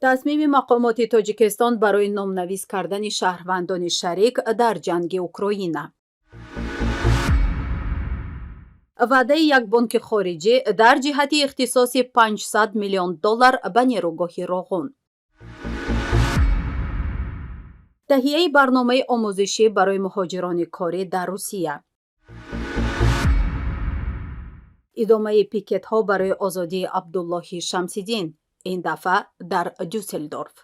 Тасмими мақомоти Тоҷикистон барои номнавис кардани шаҳрвандони шарик дар ҷанги Украина. Ваъдаи як бонки хориҷӣ дар ҷиҳати ихтисоси 500 миллион доллар ба нерӯгоҳи Роғун. Таҳияи барномаи омӯзишӣ барои муҳоҷирони корӣ дар Русия. Идомаи пикетҳо барои озодии Абдуллоҳи Шамсиддин, ин дафъа дар Дюссельдорф.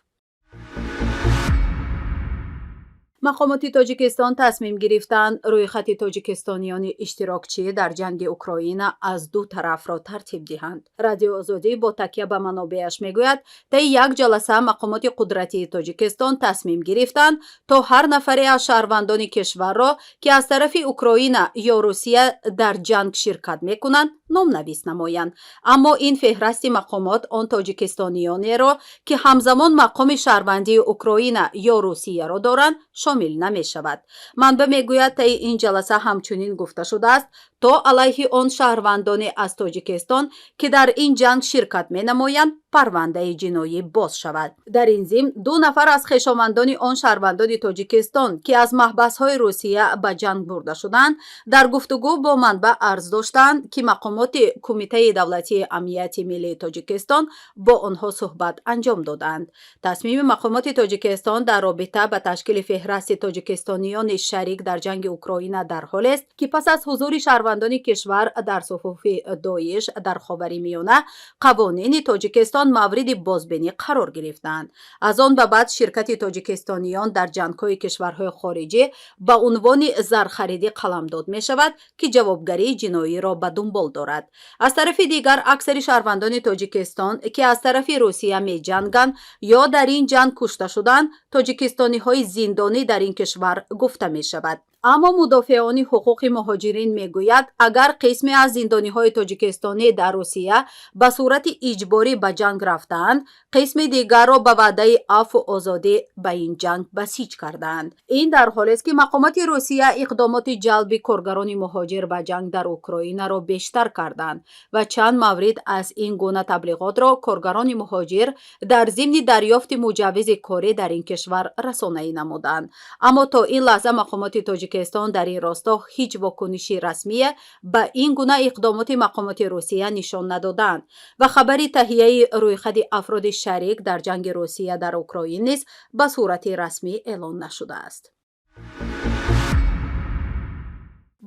Мақомоти Тоҷикистон тасмим гирифтанд рӯйхати тоҷикистониёни иштирокчӣ дар ҷанги Украина аз ду тарафро тартиб диҳанд. Радиои Озодӣ бо такя ба манобеаш мегӯяд, таи як ҷаласа мақомоти қудратии Тоҷикистон тасмим гирифтанд, то ҳар нафаре аз шаҳрвандони кишварро, ки аз тарафи Украина ё Русия дар ҷанг ширкат мекунанд, номнавис намоянд. Аммо ин феҳрасти мақомот он тоҷикистониёнеро, ки ҳамзамон мақоми шаҳрвандии Украина ё Русияро доранд, шомил намешавад. Манбаъ мегӯяд, таи ин ҷаласа ҳамчунин гуфта шудааст, то алайҳи он шаҳрвандоне аз Тоҷикистон, ки дар ин ҷанг ширкат менамоянд, парвандаи ҷиноӣ боз шавад. Дар ин зимн ду нафар аз хешовандони он шаҳрвандони Тоҷикистон, ки аз маҳбасҳои Русия ба ҷанг бурда шуданд, дар гуфтугӯ бо манбаъ арз доштанд, ки мақомоти Кумитаи давлатии амнияти миллии Тоҷикистон бо онҳо суҳбат анҷом доданд. Тасмими мақомоти Тоҷикистон дар робита ба ташкили феҳрасти тоҷикистониёни шарик дар ҷанги Украина дар ҳолест, ки пас аз ҳузури шаҳрвандони кишвар дар суфуфи Доиш дар Ховари Миёна қавонини Тоҷикистон мавриди бозбинӣ қарор гирифтанд. Аз он ба баъд ширкати тоҷикистониён дар ҷангҳои кишварҳои хориҷӣ ба унвони зархаридӣ қаламдод мешавад, ки ҷавобгарии ҷиноиро ба дунбол дорад. Аз тарафи дигар, аксари шаҳрвандони Тоҷикистон, ки аз тарафи Русия меҷанганд ё дар ин ҷанг кушта шуданд, тоҷикистониҳои зиндонӣ дар ин кишвар гуфта мешавад. Аммо мудофеони ҳуқуқи муҳоҷирин мегӯяд, агар қисме аз зиндониҳои тоҷикистонӣ дар Русия ба сурати иҷборӣ ба ҷанг рафтаанд, қисми дигарро ба ваъдаи афву озодӣ ба ин ҷанг басиҷ кардаанд. Ин дар ҳолест, ки мақомоти Русия иқдомоти ҷалби коргарони муҳоҷир ба ҷанг дар Украинаро бештар карданд ва чанд маврид аз ин гуна таблиғотро коргарони муҳоҷир дар зимни дарёфти муҷаввизи корӣ дар ин кишвар расонаӣ намуданд. Аммо то ин лаҳза мақомоти Тоҷикистон дар ин росто ҳеҷ вокуниши расмие ба ин гуна иқдомоти мақомоти Русия нишон надоданд ва хабари таҳияи рӯйхати афроди шарик дар ҷанги Русия дар Украин низ ба сурати расмӣ эълон нашудааст.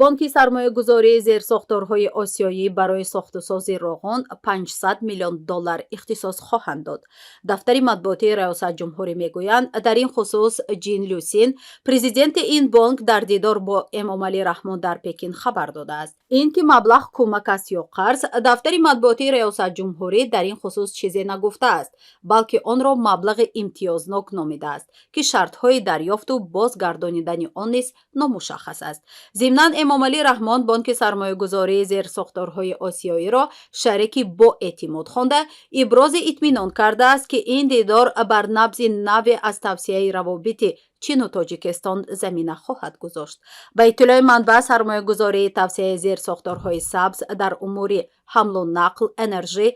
Бонки сармоягузории зерсохторҳои осиёӣ барои сохтусози Роғун 500 миллион доллар ихтисос хоҳанд дод. Дафтари матбуотии раёсат ҷумҳурӣ мегӯянд, дар ин хусус Ҷин Люсин, президенти ин бонк, дар дидор бо Эмомалӣ Раҳмон дар Пекин хабар додааст. Ин ки маблағ кӯмак аст ё қарз, дафтари матбуотии раёсат ҷумҳурӣ дар ин хусус чизе нагуфтааст, балки онро маблағи имтиёзнок номидааст, ки шартҳои дарёфту бозгардонидани он низ номушаххас аст. Зимнан Эмомалӣ Раҳмон Бонки сармоягузории зерсохторҳои осиёиро шарики боэътимод хонда, ибрози итминон кардааст, ки ин дидор бар набзи наве аз тавсеаи равобити Чину Тоҷикистон замина хоҳад гузошт. Ба иттилои манбаъ, сармоягузории тавсеаи зерсохторҳои сабз дар умури ҳамлу нақл, энержӣ,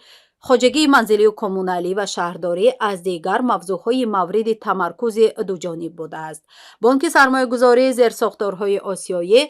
хоҷагии манзилию коммуналӣ ва шаҳрдорӣ аз дигар мавзӯъҳои мавриди тамаркузи дуҷониб будааст. Бонки сармоягузории зерсохторҳои осиёӣ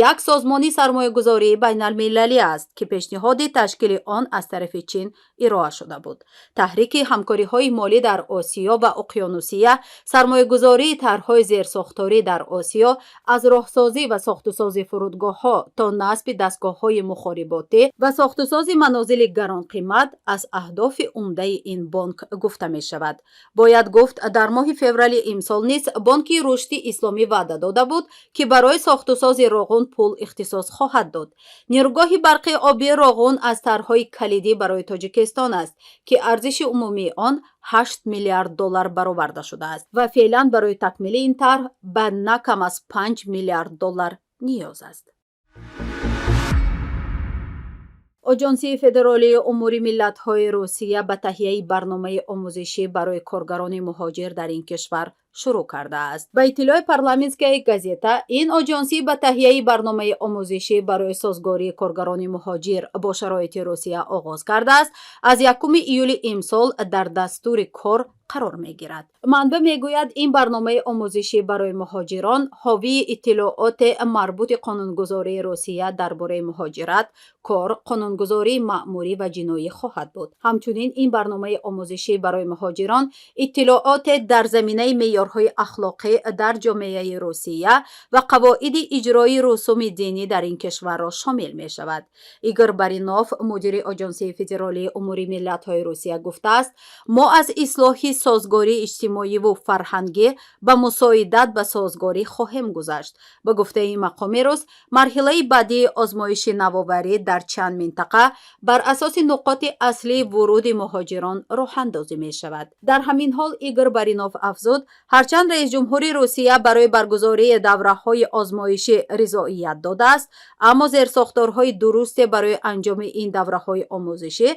як созмони сармоягузории байналмилалӣ аст, ки пешниҳоди ташкили он аз тарафи Чин ироа шуда буд. Таҳрики ҳамкориҳои молӣ дар Осиё ва Уқёнусия, сармоягузории тарҳҳои зерсохторӣ дар Осиё, аз роҳсозӣ ва сохтусози фурудгоҳҳо то насби дастгоҳҳои мухориботӣ ва сохтусози манозили гаронқимат аз аҳдофи умдаи ин бонк гуфта мешавад. Бояд гуфт, дар моҳи феврали имсол низ Бонки рушди исломӣ ваъда дода буд, ки барои сохтусози Роғун пул ихтисос хоҳад дод. Нерӯгоҳи барқи обии Роғун аз тарҳҳои калидӣ барои Тоҷикистон аст, ки арзиши умумии он 8 миллиард доллар бароварда шудааст ва феълан барои такмили ин тарҳ ба на кам аз 5 миллиард доллар ниёз аст. Оҷонсии федералии умури миллатҳои Русия ба таҳияи барномаи омӯзишӣ барои коргарони муҳоҷир дар ин кишвар шурӯъ кардааст. Ба иттилои «Парламентская газета», ин оҷонсӣ ба таҳияи барномаи омӯзишӣ барои созгории коргарони муҳоҷир бо шароити Русия оғоз кардааст, аз 1 июли имсол дар дастури кор қарор мегирад. Манбаъ мегӯяд, ин барномаи омӯзишӣ барои муҳоҷирон ҳовии иттилооте марбути қонунгузории Русия дар бораи муҳоҷират, кор, қонунгузории маъмурӣ ва ҷиноӣ хоҳад буд. Ҳамчунин ин барномаи омӯзишӣ барои муҳоҷирон иттилооте дар заминаи меъёрҳои ахлоқӣ дар ҷомеаи Русия ва қавоиди иҷрои русуми динӣ дар ин кишварро шомил мешавад. Игор Баринов, мудири Оҷонсии федералии умури миллатҳои Русия, гуфтааст: «Мо аз ислоҳи созгории иҷтимоиву фарҳангӣ ба мусоидат ба созгорӣ хоҳем гузашт». Ба гуфтаи мақоми рус, марҳилаи баъдии озмоиши навоварӣ дар чанд минтақа бар асоси нуқоти аслии вуруди муҳоҷирон роҳандозӣ мешавад. Дар ҳамин ҳол Игор Баринов афзуд, ҳарчанд раисҷумҳури Русия барои баргузории давраҳои озмоишӣ ризоият додааст, аммо зерсохторҳои дурусте барои анҷоми ин давраҳои омӯзишӣ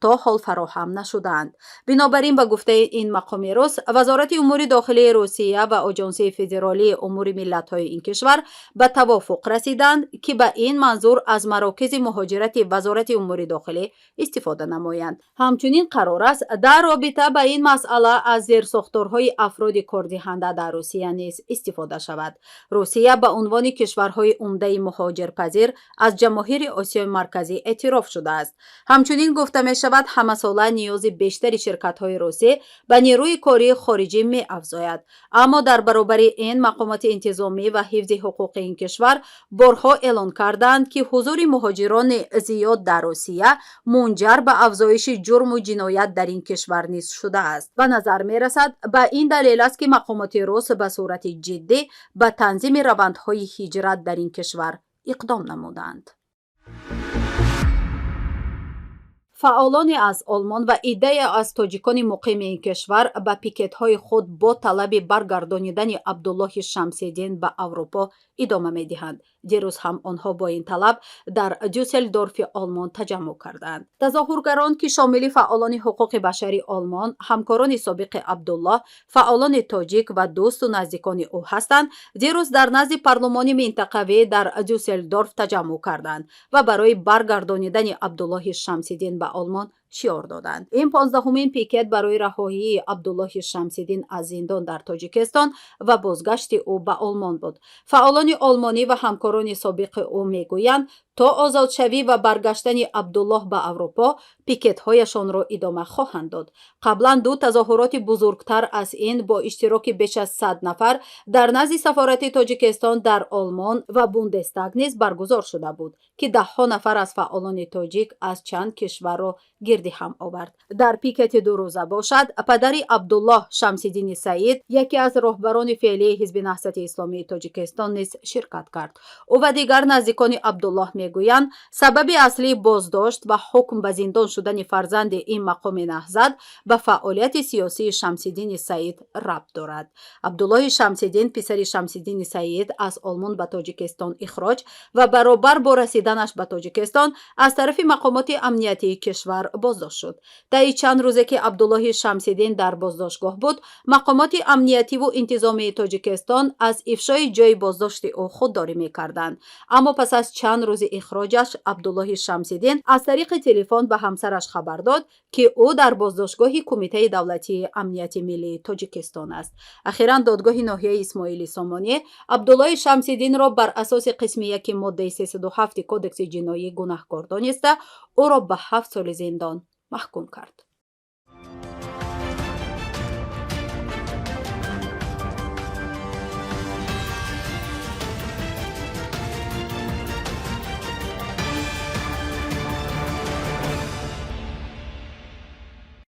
то ҳол фароҳам нашудаанд. Бинобар ин, ба гуфтаи ин мақоми рус, Вазорати умури дохилии Русия ва Оҷонсии федералии умури миллатҳои ин кишвар ба тавофуқ расиданд, ки ба ин манзур аз марокизи муҳоҷирати Вазорати умури дохилӣ истифода намоянд. Ҳамчунин қарор аст, дар робита ба ин масъала аз зерсохторҳои афроди кордиҳанда дар Русия низ истифода шавад. Русия ба унвони кишварҳои умдаи муҳоҷирпазир аз ҷамоҳири Осиёи Марказӣ эътироф шудааст. Ҳамчунин гуфта мешавад, ҳамасола ниёзи бештари ширкатҳои русӣ ба нерӯи кории хориҷӣ меафзояд. Аммо дар баробари ин мақомоти интизомӣ ва ҳифзи ҳуқуқи ин кишвар борҳо эълон карданд, ки ҳузури муҳоҷирони зиёд дар Русия мунҷар ба афзоиши ҷурму ҷиноят дар ин кишвар низ шудааст. Ба назар мерасад, ба ин далел аст, ки мақомоти рус ба сурати ҷиддӣ ба танзими равандҳои ҳиҷрат дар ин кишвар иқдом намуданд. Фаъолоне аз Олмон ва иддае аз тоҷикони муқими ин кишвар ба пикетҳои худ бо талаби баргардонидани Абдуллоҳи Шамсиддин ба Аврупо идома медиҳанд. Дирӯз ҳам онҳо бо ин талаб дар Дюссельдорфи Олмон таҷаммӯъ карданд. Тазоҳургарон, ки шомили фаъолони ҳуқуқи башари Олмон, ҳамкорони собиқи Абдуллоҳ, фаъолони тоҷик ва дӯсту наздикони ӯ ҳастанд, дирӯз дар назди парлумони минтақавӣ дар Дюссельдорф таҷаммӯъ карданд ва барои баргардонидани Абдуллоҳи Шамсиддин ба Олмон шиор доданд. Ин 15-умин пикет барои раҳоии Абдуллоҳи Шамсиддин аз зиндон дар Тоҷикистон ва бозгашти ӯ ба Олмон буд. Фаъолони олмонӣ ва ҳамкорони собиқи ӯ мегӯянд, то озодшавӣ ва баргаштани Абдуллоҳ ба Аврупо пикетҳояшонро идома хоҳанд дод. Қаблан ду тазоҳуроти бузургтар аз ин бо иштироки беш аз 100 нафар дар назди сафорати Тоҷикистон дар Олмон ва Бундестаг низ баргузор шуда буд, ки даҳҳо нафар аз фаъолони тоҷик аз чанд кишварро гирди ҳам овард. Дар пикети дурӯза бошад, падари Абдуллоҳ, Шамсиддини Саид, яке аз роҳбарони феълии Ҳизби Наҳзати Исломии Тоҷикистон, низ ширкат кард. Ӯ ва дигар наздикони Абдуллоҳ мегӯянд, сабаби аслии боздошт ва ҳукм ба зиндон шудани фарзанди ин мақоми наҳзат ба фаъолияти сиёсии Шамсиддини Саид рабт дорад. Абдуллоҳи Шамсиддин, писари Шамсиддини Саид, аз Олмон ба Тоҷикистон ихроҷ ва баробар бо расиданаш ба Тоҷикистон аз тарафи мақомоти амниятии кишвар боздошт шуд. Таи чанд рӯзе, ки Абдуллоҳи Шамсиддин дар боздоштгоҳ буд, мақомоти амниятиву интизомии Тоҷикистон аз ифшои ҷойи боздошти ӯ худдорӣ мекарданд. Аммо пас аз чанд рӯзи ихроҷаш Абдуллоҳи Шамсиддин аз тариқи телефон ба ҳамсараш хабар дод, ки ӯ дар боздоштгоҳи Кумитаи давлатии амнияти миллии Тоҷикистон аст. Ахиран додгоҳи ноҳияи Исмоили Сомонӣ Абдуллоҳи Шамсиддинро бар асоси қисми 1 моддаи 307 Кодекси ҷиноӣ гунаҳкор дониста, ӯро ба 7 соли зиндон маҳкум кард.